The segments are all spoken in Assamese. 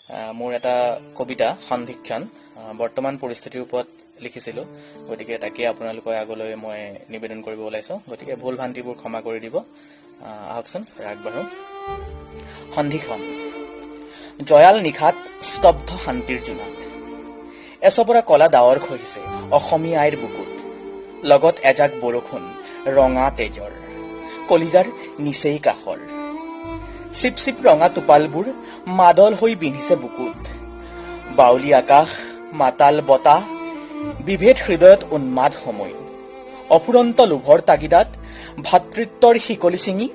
মোৰ এটা কবিতা সন্ধিক্ষণ বৰ্তমান পৰিস্থিতিৰ ওপৰত লিখিছিলোঁ। গতিকে তাকে আপোনালোকৰ আগলৈ মই নিবেদন কৰিব ওলাইছোঁ। গতিকে ভুল ভ্ৰান্তিবোৰ ক্ষমা কৰি দিব। আহকচোন আগবাঢ়ো। সন্ধিক্ষণ। জয়াল নিশাত স্তব্ধ শান্তিৰ জোনাক। এচপৰা কলা ডাৱৰ খহিছে অসমী আইৰ বুকুত, লগত এজাক বৰষুণ ৰঙা তেজৰ, কলিজাৰ নিচেই কাষৰ। চিপ চিপ ৰঙা টোপালবোৰ মাদল হৈ বিন্ধিছে বুকুত। বাউলি আকাশ, মাতাল বতাহ, বিভেদ হৃদয়ত উন্মাদ সময়। অফুৰন্ত লোভৰ তাগিদাত ভাতৃত্বৰ শিকলি ছিঙি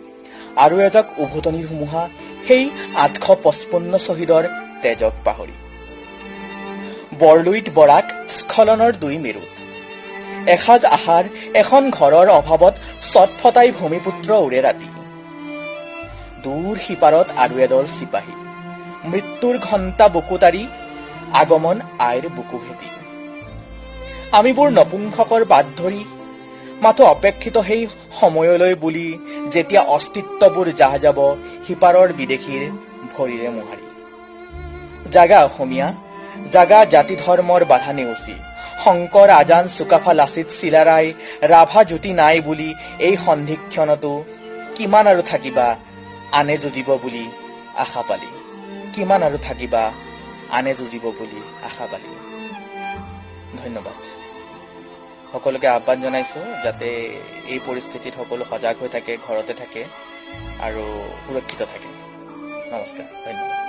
আৰু এজাক উভতনি ধুমুহা, সেই 855 শ্বহীদৰ তেজক পাহৰি। বৰলুইত বৰাক স্খলনৰ দুই মেৰুত এসাঁজ আহাৰ, এখন ঘৰৰ অভাৱত ছটফটাই ভূমিপুত্ৰ ওৰে ৰাতি। দূৰ সিপাৰত আৰু এদল চিপাহী মৃত্যুৰ ঘণ্টা বুকুতাৰি আগমন আইৰ বুকু ভেটি। আমিবোৰ নপুংসকৰ বাট ধৰি মাথো অপেক্ষিত সেই সময়লৈ বুলি, যেতিয়া অস্তিত্ববোৰ জাহ যাব সিপাৰৰ বিদেশীৰ ভৰিৰে মোহাৰি। জাগা অসমীয়া জাগা, জাতি ধৰ্মৰ বাধা নেওচি শংকৰ, আজান, চুকাফা, লাচিত, চিলাৰায়, ৰাভা জ্যোতি নাই বুলি এই সন্ধিক্ষণতো কিমান আৰু থাকিবা আনে যুঁজিব বুলি আশা পালি? কিমান আৰু থাকিবা আনে যুঁজিব বুলি আশা পালি? ধন্যবাদ। সকলোকে আহ্বান জনাইছো যাতে এই পৰিস্থিতিত সকলো সজাগ হৈ থাকে, ঘৰতে থাকে আৰু সুৰক্ষিত থাকে। নমস্কাৰ, ধন্যবাদ।